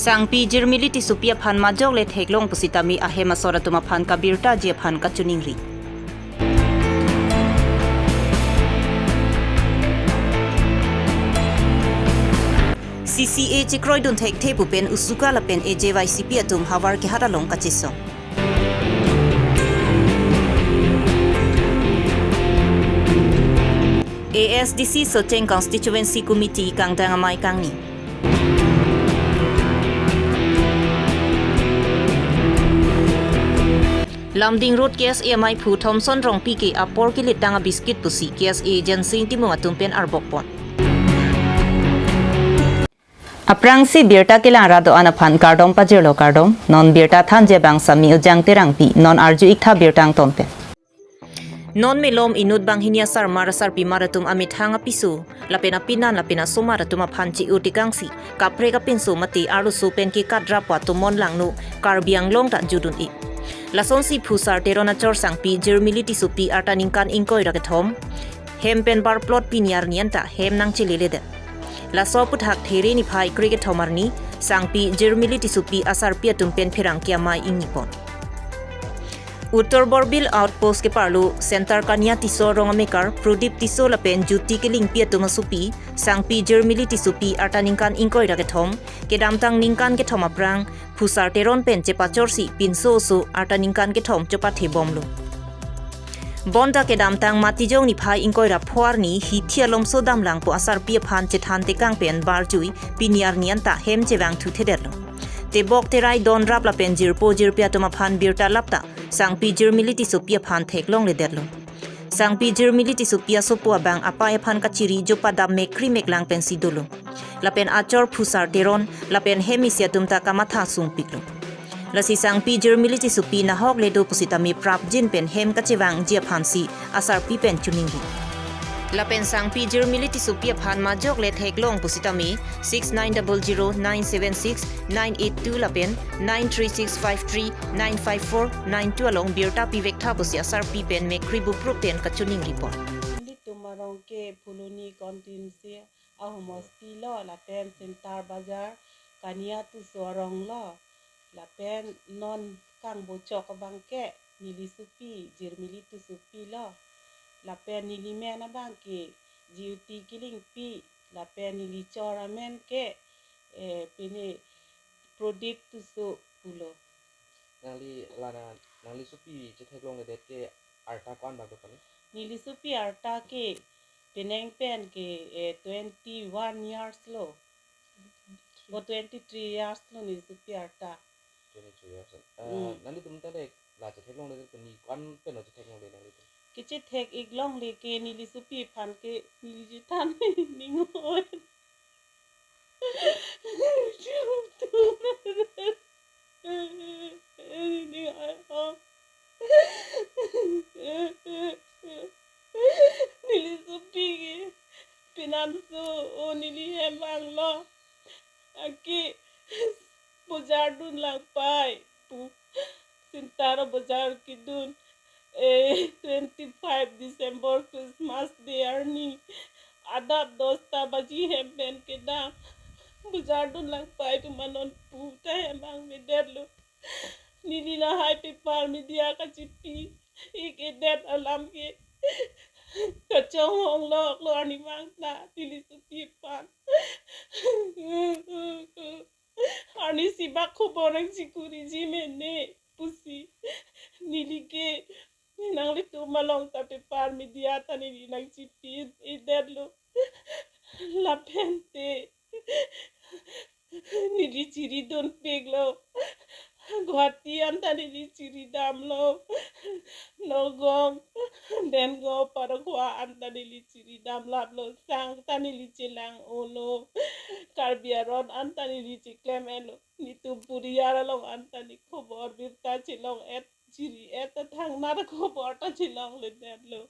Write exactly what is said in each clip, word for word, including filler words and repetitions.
Sangpi Jirmili Tissopi aphan majok le theklong pusitame ahem asor atum aphan kabirtaji aphan kachiningri. C C A chekroidun thekthe pu pen USUKA lapen A J Y C P atum havar kehat along kachesong. A S D C Socheng Constituency Committee kangdang amei kangni. Lumding Road K S A ameiphu Thomson Rongpi ke apor kelitang abiscuit pusi K S A Jensing Timung atum pen arbokpon. Aphrangsi birta kelang ra do-an aphan kardom pajirlo kardom, non birta thanji abang Sami Ujang Terangpi, non arju iktha birta angton pen. Non malom inut banghini asarmar asarpimar atum amethang apiso, lapen apinan lapen asomar atum aphan chi-u tekangsi, kaprek apinso mate arloso pen kekadrap atum mon langno, Karbi Anglong ta judun-e. Lasonsi Phusar Teron achor Sangpi Jirmili Tissopi arta ningkan ingkoi ra kethom, hem pen barplot pini arni anta hem nangcheleledet. Laso aphuthak There niphai krekethom arni, Sangpi Jirmili Tissopi asarpi atum pen pherangke amei ingnipon. Uttar Borbil Outpost keparlo, Center Kania Tisso arong amekar, Prodip Tisso lapen Juti Kilingpi atum asopi, Sangpi Jirmili Tissopi arta ningkan ingkoi ra kethom, kedamtang ningkan kethom aphrang, Phusar Teron pen chepachorsi pinso oso arta ningkan kethom chopathebomlo. Bonta kedamtang Matijong niphai ingkoi ra pho arni hithi alomso damlang pu asarpi aphan chethan tekang pen barjui pini arni anta hem chevang thuthedetlo. Tebok terai donrap lapen jirpo jirpi atum aphan birta lapta Sangpi Jirmili Tissopi aphan theklongledetlo. Sangpi Jirmili Tissopi asopo abang apei aphan kachiri jopa dam mekri meklang pensi dolo. Lapen achor Phusar Teron, lapen hem isi atum ta kamatha sungpiklo. Lasi Sangpi Jirmili Tissopi nahok le do pusitame prapjin pen hem kachevangji aphansi asarpi pen chiningri. Lapen Sangpi Jirmili Tissopi aphan majok le theklong pusitame six nine double zero nine seven six nine eight two lapen nine three six five three nine five four nine two along birta pivektha pusi asarpi pen mekri buprup pen kachiningripon. Nelitum arong ke Phuloni constituency ahomosti lo, lapen Center Bazar Kania Tisso arong lo, lapen non kangbochok abang ke neli sopi Jirmili Tissopi lo, lapen neli men abang ke Juti Kilingpi, lapen neli chor amen ke, eh, pine Prodip Tisso pulo. Nangli lana, nangli sopi chetheklongledet ke arta ko-an bak do kali? Neli sopi arta ke penang pen ke, eh, twenty-one years lo. O twenty-three years lo neli sopi arta. Twenty-three years. Eh, Hmm. Nanglitum ta le la chetheklongledet ke ni ko-an pen lo chetheklongle nanglitum? Kechethek-ik longle ke neli sopi aphan ke neli chethan ning oi. Neli sopi ke pinanso o neli hem vanglo. Anke bojar dunlang pai pu. Center bojar kedun, eh, twenty-five December Christmas Day arni. Adap dosta baji hem pen kedam. Bojar dunlang pai pu ma non pu ta hem vangvedetlo. Neli lahai paper media kachipi-ik-edet alam ke kachonghong loklo arnivang ta neli sopi aphan. Arnisi bak khobor nangchikuriji mene pusi neli ke nanglitum along ta paper media ta neli nangchipi-edetlo. Lapen te neli chiridunpiklo. Guwahati anta neli chiridamlo. Nagaon, Dengong, Parakhwa anta neli chiridamlaplo. Sang ta neli chelang-olo. Karbi aron anta neli cheklem-etlo. Netum puriar along anta ne khobor birta chelong-et, chiri-et ta thangnar khobor ta chelongledetlo.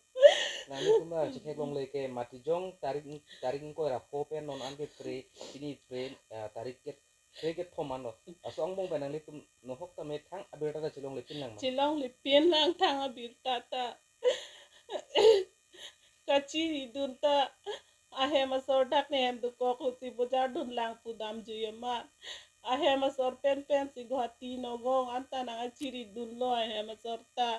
Nanglitum ta chetheklongle ke Matijong tarik, tarik ingkoi ra pho pen non anke pre, pini pre, eh, tarik ke, krekethom anlo. Laso angbong pen nanglitum nahok tame thang abirta ta chelonglepinlang ma? Chelonglepinlang thang abirta ta. Kachiridun ta ahem asor dak ne hem dokok hosi bojar dunlang pu damjui amat. ahem asor pen pensi Guwahati Nagaon anta nangchiridunlo ahem asor ta.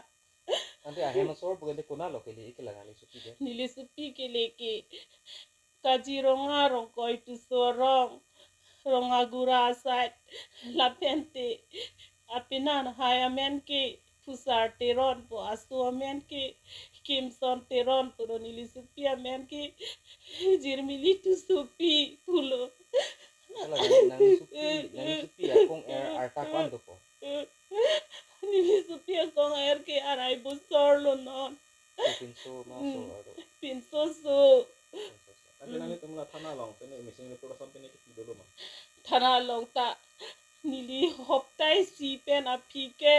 Ante ahem asor pu ke ante konatlo kele ke la nangli sopi ke? Neli sopi kele ke Kaziranga Rongkoi Tisso arong, Rongagura aside, lapente apenan hai amen ke Phusar Teron pu, aso amen ke Kimson Teron pulo, neli sopi amen ke Jirmili Tissopi pulo. Hala nang, nangli sopi, nangli sopi akong er arta ko-an dopo? Neli sopi akong er ke arai bosor lo non. Pinso ma so Hmm. Aro. Pinso so. Pinso so. Ante nanglitum la thana along pen missing report ason pen ke pidolo ma? Thana along ta neli hopta isi pen aphi ke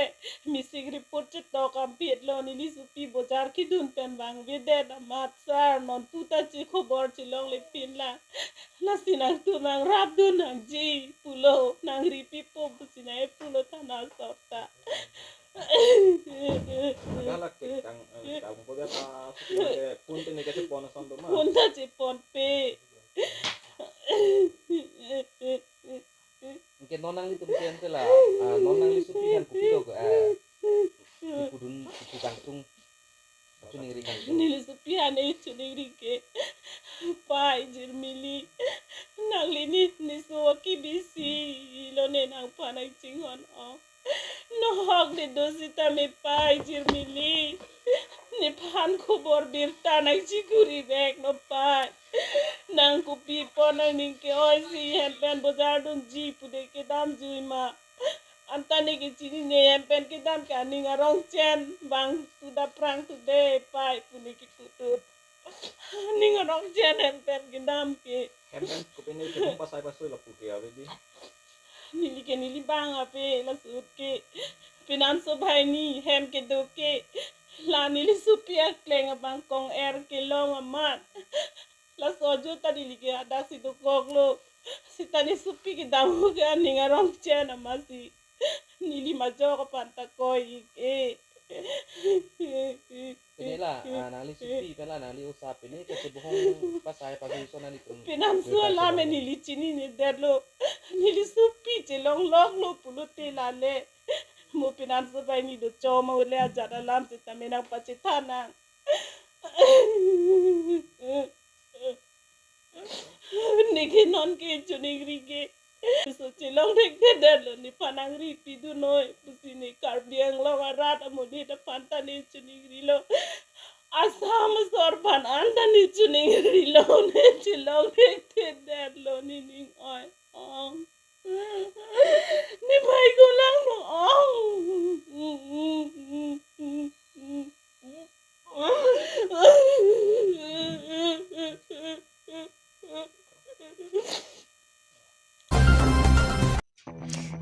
missing report chetok ampitlo, neli sopi bojar kedun pen vangvedet amat sir, nonpu ta che khobor chelongle pinlang. Lasi nangtum nangrapdun nangji pulo, nangripipo pusi nangpulo thana asor ta. Hala ke kang, eh, kang ko dia ta, eh, phone te ne kachepon ason do ma? Phone ta cheponpe. Anke non nanglitum ke ante la, ah, non nangli sopi aphan kopi do, ah, ipudun ipu kangtung, chiningri kangtung. Neli sopi aphan ne chiningri ke, Pai Jirmili, nangli ne, ne so ke bisi lo, ne nangphan nangchinghon o. Nohok de do sitame Pai Jirmili, nephan khobor birta nangchikuri vek no Pai. Nang kopi pon nangning ke-oi si hem pen bojar dunji pu de kedam jui ma? Anta ne kechinine hem pen kedam ke aning arong chen bang tu daprang tu de Pai pu ne kepudun. Aning arong chen hem pen kedam ke. Hem pen kopi ne kebung pasai pasui lapu ke ave di. Neli ke neli bang ave, laso ahut ke penanso banghini hem kedo ke la neli sopi akleng abang kong er kelong amat. Laso ajo ta neli ke hadak si dokoklo. Sita ne sopi kedam ke aning arong chen amatsi neli majok aphan ta koi ik e. Pine la, ah, nangli sopi pen la nangli osa pine kachebohong pasai pagi so nanglitum. Penanso alam e neli chininedetlo. Neli sopi chelongloklo pulote lale. Mo penanso banghini do choma ule ajat alam sitame nangpachethan nang. Ne ke non ke chiningri ke. So chelong thekthedetlo, nephan nangripidun noi pusi ne Karbi Anglong arat amonit aphan ta ne chiningrilo. Assam asor aphan anta ne chiningrilo, ne chelong thekthedetlo, ne ning oi ong. Ne pai ko lang no ong.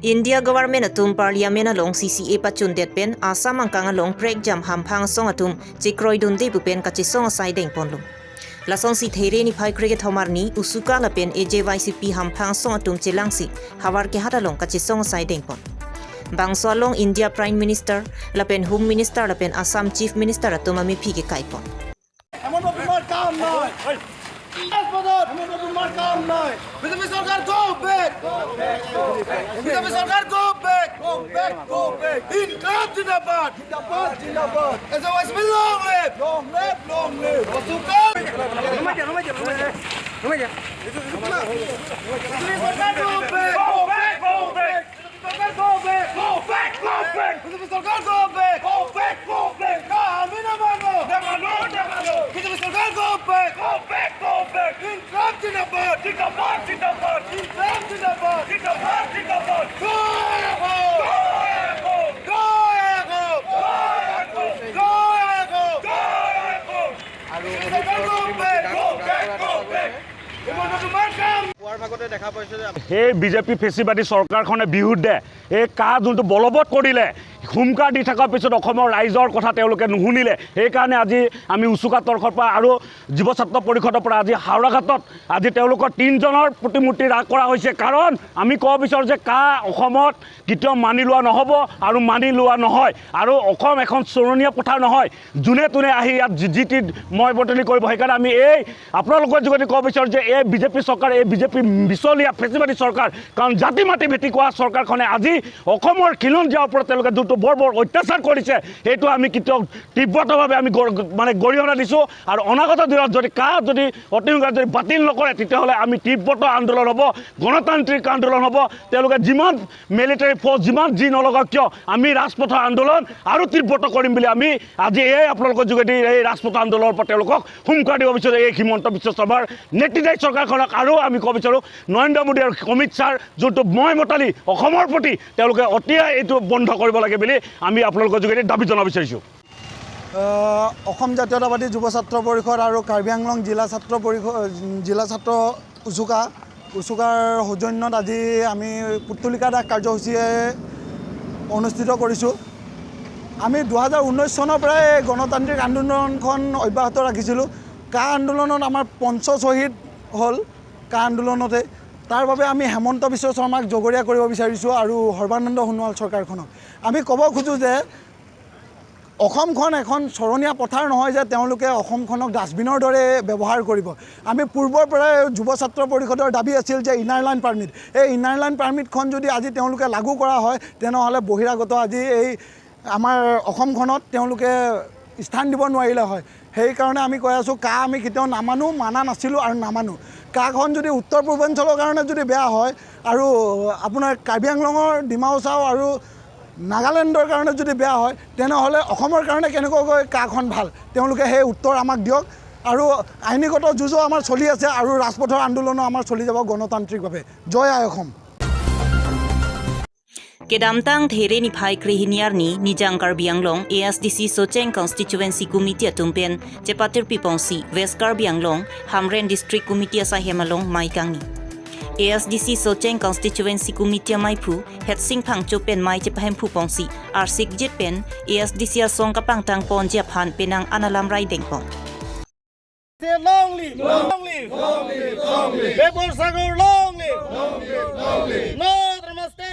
India government atum parliament along C C A pachundet pen Assam angkang along prekjam hamphang asong atum chekroidunde pu pen kachesong asai dengponlo. Lasonsi There niphai krekethom arni Usuka lapen A J Y C P hamphang asong atum chelangsi havar kehat along kachesong asai dengpon. Bangso along India Prime Minister lapen Home Minister lapen Assam Chief Minister atum amephi kekaipon. এমন ভাবে মার কাম নয়। হাসপাতাল, এমন ভাবে মার কাম নয়। বিজেপি সরকার go back। বিজেপি সরকার go back। Go back, go back। Inqilab জিন্দাবাদ। জিন্দাবাদ, জিন্দাবাদ। S Y C P long live। Long live, long live। অসুকাল। বিজেপি সরকার go back। Go back, go back। সরকার go back! Go back, go back! BJP সরকার go back! Go back, go back! না, আমি না মানব! না মানব, না মানব! বিজেপি সরকার go back! Go back, go back! Inqilab জিন্দাবাদ! জিন্দাবাদ, জিন্দাবাদ! ইনকলাব জিন্দাবাদ! জিন্দাবাদ, জিন্দাবাদ! জয় হোক! জয় হোক! জয় হোক! জয় হোক! জয় হোক! বিজেপি সরকার go back! Go back, go back! Himanta তোমার কাম! পোৱাৰ ভাগতে দেখা পাইছো যে সেই বিজেপি ফেচিবাদী চৰকাৰখনে বিহুত দে এই কা যোনটো বলবৎ কৰিলে, হুংকাৰ দি থকাৰ পিছত অসমৰ ৰাইজৰ কথা তেওঁলোকে নুশুনিলে। সেইকাৰণে আজি আমি উচুকা তৰ্খৰ পৰা আৰু যুৱ ছাত্ৰ পৰিষদৰ পৰা আজি হাওৰাঘাটত আজি তেওঁলোকৰ তিনিজনৰ প্ৰতিমূৰ্তি ৰাগ কৰা হৈছে। কাৰণ আমি ক'ব বিচাৰোঁ যে কা অসমত কেতিয়াও মানি লোৱা নহ'ব আৰু মানি লোৱা নহয়। আৰু অসম এখন চৰণীয়া পথাৰ নহয়। যোনে তোনে আহি ইয়াত যি, যি টি ময় বতলি কৰিব। সেইকাৰণে আমি এই আপোনালোকৰ যোগেদি ক'ব বিচাৰোঁ যে এই বিজেপি চৰকাৰ, এই বিজেপি মিছলীয়া ফেচিবাদী চৰকাৰ, কাৰণ জাতি মাটি ভেটি কোৱা চৰকাৰখনে আজি অসমৰ খিলঞ্জীয়াৰ ওপৰত তেওঁলোকে যোনটো বৰ্বৰ অত্যাচাৰ কৰিছে, সেইটো আমি কেতিয়াও তীব্ৰতাভাৱে আমি গৰ-, মানে গৰিহণা দিছোঁ। আৰু অনাগত দিনত যদি কা যদি অতি সোনকালে যদি বাতিল নকৰে, তেতিয়াহ'লে আমি তীব্ৰতৰ আন্দোলন হ'ব, গণতান্ত্ৰিক আন্দোলন হ'ব। তেওঁলোকে যিমান মিলিটেৰী ফ'ৰ্চ যিমান যি নলগাওক কিয়, আমি ৰাজপথৰ আন্দোলন আৰু তীব্ৰতৰ কৰিম বুলি আমি আজি এই আপোনালোকৰ যোগেদি এই ৰাজপথৰ আন্দোলনৰ পৰা তেওঁলোকক হুংকাৰ দিব বিচাৰোঁ। এই হিমন্ত বিশ্ব শৰ্মাৰ নেতৃত্বাধীন চৰকাৰখনক আৰু আমি ক'ব বিচাৰোঁ নৰেন্দ্ৰ মোদী আৰু অমিত শ্বাহৰ যোনটো ময় মতালি অসমৰ প্ৰতি, তেওঁলোকে অতিয়াই এইটো বন্ধ কৰিব লাগে বুলি আমি আপোনালোকৰ যোগেদি দাবী জনাব বিচাৰিছোঁ। আহ, অসম জাতীয়তাবাদী যুৱ ছাত্ৰ পৰিষদ আৰু কাৰ্বি আংলং জিলা ছাত্ৰ পৰিষদ, জিলা ছাত্ৰ উচুকা, উচুকাৰ সৌজন্যত আজি আমি পুতলিকা দাহ কাৰ্যসূচীয়ে অনুষ্ঠিত কৰিছোঁ। আমি দুহেজাৰ ঊনৈছ চনৰ পৰাই গণতান্ত্ৰিক আন্দোলনখন অব্যাহত ৰাখিছিলোঁ। কা আন্দোলনত আমাৰ পঞ্চ শ্বহীদ হ'ল কা আন্দোলনতে। তাৰ বাবে আমি হিমন্ত বিশ্ব শৰ্মাক জগৰীয়া কৰিব বিচাৰিছোঁ আৰু সৰ্বানন্দ সোণোৱাল চৰকাৰখনক। আমি ক'ব খোজোঁ যে অসমখন এখন চৰণীয়া পথাৰ নহয় যে তেওঁলোকে অসমখনক ডাষ্টবিনৰ দৰে ব্যৱহাৰ কৰিব। আমি পূৰ্বৰ পৰাই যুৱ ছাত্ৰ পৰিষদৰ দাবী আছিল যে ইনাৰ লাইন পাৰ্মিট, এই ইনাৰ লাইন পাৰ্মিটখন যদি আজি তেওঁলোকে লাগু কৰা হয়, তেনেহ'লে বহিৰাগত আজি এই আমাৰ অসমখনত তেওঁলোকে স্থান দিব নোৱাৰিলে হয়। সেইকাৰণে আমি কৈ আছোঁ, কা আমি কেতিয়াও নামানো, মানা নাছিলোঁ আৰু নামানো। কাখন যদি উত্তৰ পূৰ্বাঞ্চলৰ কাৰণে যদি বেয়া হয় আৰু আপোনাৰ কাৰ্বি আংলঙৰ, ডিমা হাছাও আৰু নাগালেণ্ডৰ কাৰণে যদি বেয়া হয়, তেনেহ'লে অসমৰ কাৰণে কেনেকুৱাকৈ কাখন ভাল? তেওঁলোকে সেই উত্তৰ আমাক দিয়ক। আৰু আইনীগত যুঁজো আমাৰ চলি আছে আৰু ৰাজপথৰ আন্দোলনো আমাৰ চলি যাব গণতান্ত্ৰিকভাৱে। জয় আই অসম। Kedamtang There niphai krehini arni Nijang Karbi Anglong A S D C Socheng Constituency Committee atum pen chepatirpi pongsi West Karbi Anglong Hamren District Committee asaihem along mei kangni. A S D C Socheng Constituency Committee amaiphu Hetsing Phangcho pen mei chepahemphu pongsi arsikjit pen A S D C asong kapangtang ponji aphan penang an alam raideng pon. Say long live! Long live! Long live! Long live! Bebor Sagar, long live! Long live! Long live! No Namaste!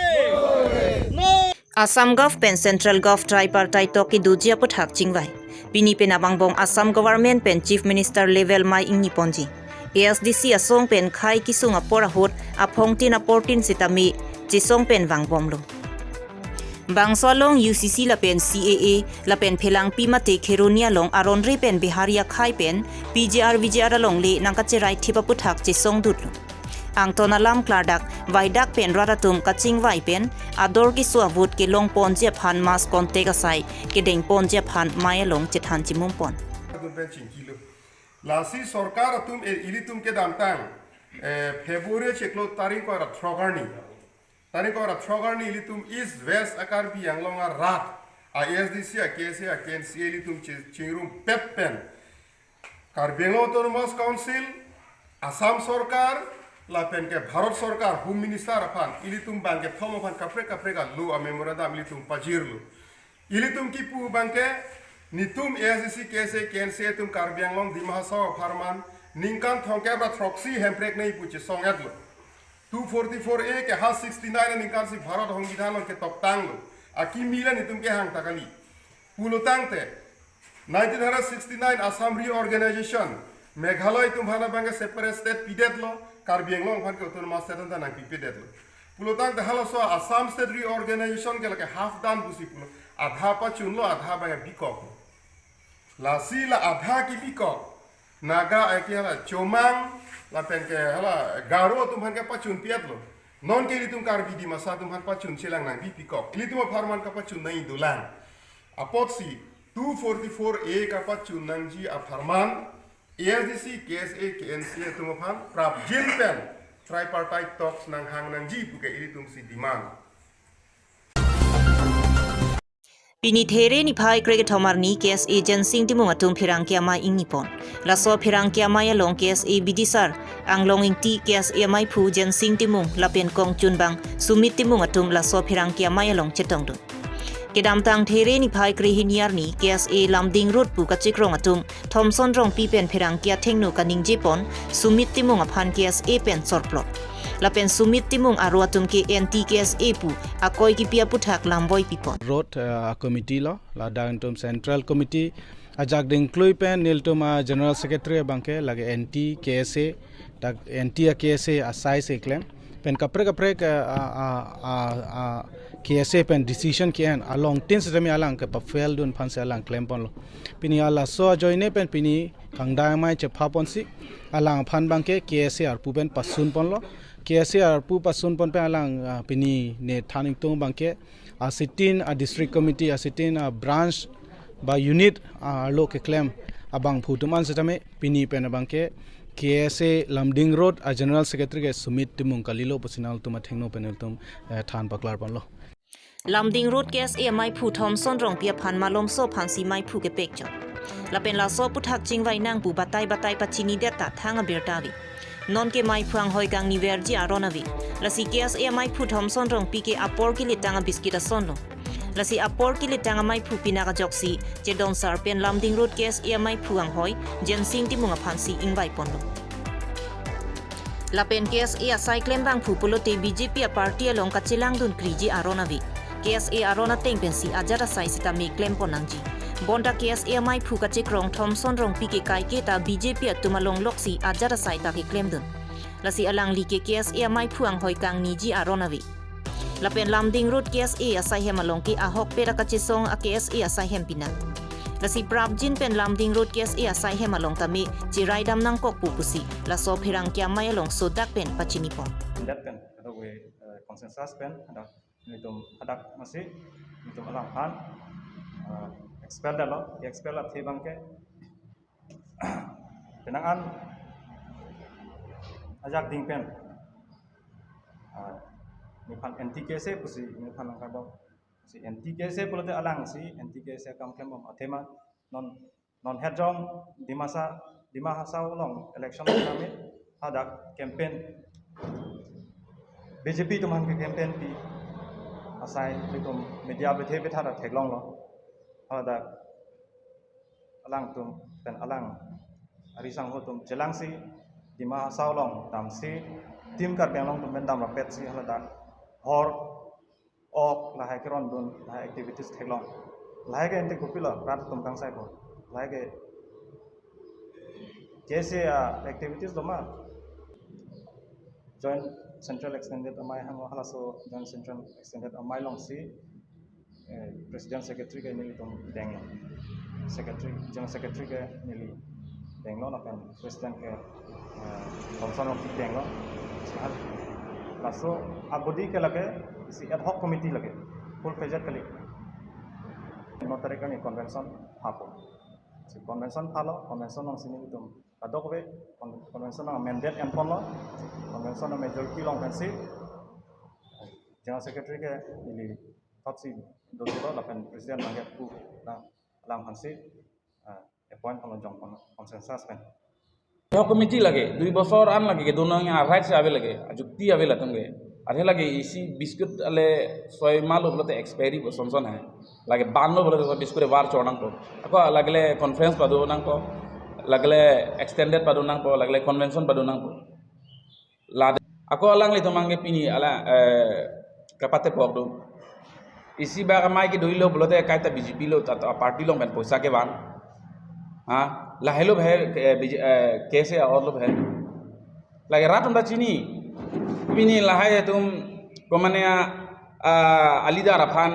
No! Assam Gov pen Central Gov tripartite talk kedoji aputhak chingvai. Pini pen abangbong Assam Government pen Chief Minister level mei ingni ponji. A S D C asong pen khei kesung apor ahut aphongtin aportin sitame chesong pen vangbomlo. Bangso along U C C lapen C A A lapen phelangpi mate Kheroni along aron re pen Bihari akhei pen P G R V G R alongle nangkacherai thip aputhak chesongdutlo. Angton alam klardak vaidak pen rat atum kachingvai pen ador keso avote kelong ponji aphan mass contact asai kedeng ponji aphan mei along chethan chimum pon. Pen chingkilo. Lasi sorkar atum e ilitum kedamtang, eh, February chiklo tarik ko ra throk arni. Tarik ko ra throk arni ilitum East West a Karbi Anglong arat a A S D C, a K S A, a K N C A ilitum chi-, chingrumpet pen Karbi Anglong Autonomous Council, Assam sorkar, lapen ke Bharat sorkar, Home Minister aphan, ilitum bangkethom aphan kaprek kaprek alo a memorandum ilitum pajirlo. Ilitum kipu abangke, netum A S D C, K S A, K N C A atum Karbi Anglong Dima Hasao apharman ningkan thomkep ra throksi Hemprek nei pu chesong-etlo. Two forty-four A ke ha sixty-nine aningkan si Bharat Songbidhan along ketoktanglo. Akimi la netum kehang ta kali. Pulotangte, nineteen hundred sixty-nine Assam Reorganization, Meghalaya atum aphan abangke separate state pidetlo, Karbi Anglong aphan ke autonomous state anta nangpipidetlo. Pulotangte halaso Assam State Reorganization ke lake half done pusi pulo. Adha pachunlo, adha abangke bikok. Lasi la adha kebikok Naga, eh, ke hala Chomang, lapen ke hala Garo atum aphan kepachunpi-etlo. Non ke ilitum Karbi Dimasa atum aphan pachun chelang nangpipikok. Ilitum apharman kapachun nangji dolang. Apotsi two forty-four A kapachun nangji apharman, A S D C, K S A, K N C A atum aphan prapjin pen tripartite talks nanghang nangji puke ilitum si demand. Pini There niphai krekethom arni K S A Jensing Timung atum pherangke amei ingni pon. Laso pherangke amei along K S A bidisar Anglong Ingti, K S A ameiphu Jensing Timung lapen kongchunbang Sumit Timung atum laso pherangke amei along chetongdun. Kedamtang There niphai krehini arni K S A Lumding Road pu kachekrong atum Thomson Rongpi pen pherangke athengno kaningjepon Sumit Timung aphan K S A pen chorplot. Lapen Sumit Timung aro atum ke anti K S A pu akoi kipi aputhak lamvoi pipon. Road uh, committee lo, ladak nelitum central committee ajak dingklui pen nelitum a general secretary abangke lake anti K S A, dak anti a K S A asai si klem. Pen kaprek kaprek a, a, a, a, a K S A pen decision ke-en along tin setame alang ke pa fail dun aphan si alang klemponlo. Pini alaso ajoine pen pini kangdai amei chephaponsi alang aphan abangke K S A arpu pen pasunponlo. K S A arpu pasunpon pen alang ah, pini ne than ingtung abangke asitin a district committee asitin a branch ba unit a arlo keklem abangphu atum an setame pini pen abangke K S A Lumding Road a general secretary ke Sumit Timung kalilo pusi nangtum athengno pen nelitum eh, than paklarponlo. Lumding Road K S A ameiphu Thomson Rongpi aphan malomso aphansi meiphu kepekchot. Lapen laso aputhak chingvai nang pu batai batai pachinidet ta thang abirta ave. Non ke meiphu anghoi kangniverji aron ave. Lasi K S A ameiphu Thomson Rongpi ke apor kelitang abiskit asonlo. Lasi apor kelitang ameiphu pinak ajoksi Chedon Sar pen Lumding Road K S A ameiphu anghoi Jensing Timung aphansi ingvaiponlo. Lapen K S A asai klembangphu pulote B J P aparty along kachelangdun kriji aron ave. K S A aron ateng pensi ajat asai sitame klempon nangji. Bonta K S A ameiphu kachekrong Thomson Rongpi ke kaike ta B J P atum along loksi ajat asai ta keklemdun. Lasi alangli ke K S A ameiphu anghoi kangniji aron ave. Lapen Lumding Road K S A asaihem along ke ahokpet akachesong a K S A asaihem pinang. Lasi prapjin pen Lumding Road K S A asaihem along tame cheraidam nangkok pu pusi laso pherangke amei along sodak pen pachinipon. That pen, that way, uh, consensus pen, ada nelitum hadak masi, nelitum alang aphan, uh, expel dalo, expel athe abangke, penang an ajak ding pen, ah, nephan anti K S A pusi nephan nangkarbom. Si anti K S A pulote alang si anti K S A akam klembom athema non non hejong Dimasa Dima Hasao along election kami hadak campaign B J P atum aphan ke campaign pi asai nelitum media bethe betha ta theklonglo. Hadak alangtum pen alang ari sangho atum chelangsi Dima Hasao along damsi Team Karbi Anglong atum pen damrapetsi haladak hor ok lahai kerondun lahai activities theklong. Lahai ke ente kopilo rat atum kangsai po. Lahai ke K S A activities doma Joint Central Extended Amei hang halaso Joint Central Extended Amei alongsi eh, President Secretary ke nelitum denglo. Secretary, General Secretary ke neli denglo, lapen President ke, eh, Thomson Rongpi denglo. Sehal. Laso abodi ke lake isi ad hoc committee lake full fledged kali. No tarik kami convention hapo. Si convention phalo, convention alongsi nelitum kadokave con-, convention along amended enponlo, convention along majority along pensi General Secretary ke neli thotsi dodolo lapen President abangke pu nang alang aphansi, ah, appoint ponlo jongpon consensus pen. Yo committee lake, dui bosor an lake, kedun nang ya rights ave lake, ajukti ave latum ke. Athe lake isi biscuit ale soi malo pulote expiry bo son son hai. Lake banlo pulote biscuit war chor nangpo. Ako lake le conference pado nangpo, lake le extended pado nangpo, lake le convention pado nangpo. Lade. Ako alanglitum abangke pini ala, eh, kapatepok do. Isi bak amei kedoilo pulote kaita B J P lo, ta, ta party along pen poisa kevan. Ha? Lahelo bhe, eh, B J, eh, K S A a-orlo bhe. Lake rat atum ta chini. Pini lahai atum komane a, ah, a leader aphan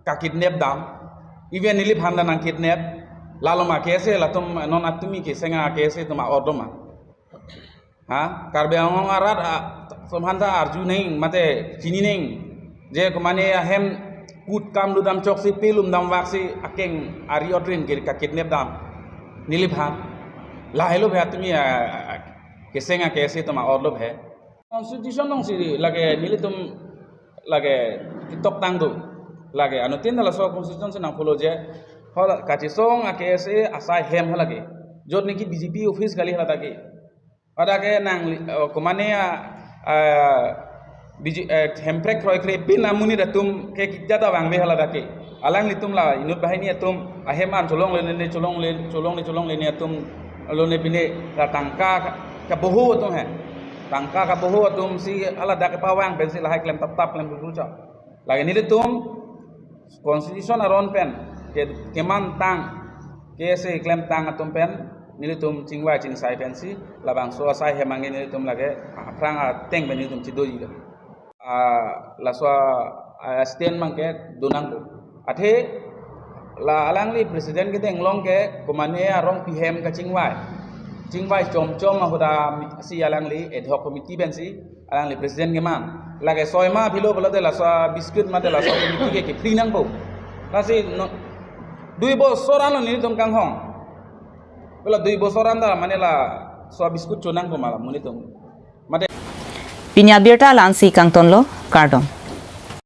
kakidnap dam. Even neliphan ta nangkidnap. Lalo ma K S A latum non atumi ke senga K S A atum a-or doma. Ha? Karbi Anglong arat, ah, atum aphan ta arju neng, mate chini neng. Je komane ahem kut kam ludam choksi pelum damvaksi akeng ari otrin ke kakidnap dam. Neliphan. Lahelo bhe atumi, ah, ah, keseng a K S A atum a-orlo bhe. Constitution alongsi lake nelitum lake ketok tang do. Lake anuttin ta laso constitution si nang follow je. Hala kachesong a K S A asaihem halake. Jot niki B J P office kali hala ta ke. Pada ke nangli, eh, komane a, eh, Biji eh, Hemprek kroikre pin amonit atum ke kijat abang be hala dake. Alanglitum la inut banghini atum ahem an cholongle ne cholongle cholongle cholongle ne atum lo ne pine la tangka kaboho atum he. Tangka kaboho atum si hala dake pavang pensi lahai klem tap tap klem bulu cha. Lake nelitum constitution aron pen ke keman tang ke se klem tang atum pen nelitum chingvai chingsai pensi labangso asai hem ange nelitum lake aphrang ateng pen nelitum chidoji la. Ah, laso a stand mang ke donangpo. Athe la alangli president kedeng along ke komane arong pihem kachingvai. Chingvai chom chom ahoda si alangli ad hoc committee pensi alangli president keman. Lake soi ma philo pulote laso biscuit mate laso committee ke kepri nangpo. Lasi no dui bosor anlo nelitum kanghong. Pela dui bosor anta mane laso biscuit chonangpo ma la monit atum. Mate Pini abirta la-ansi kangtonlo, kardom.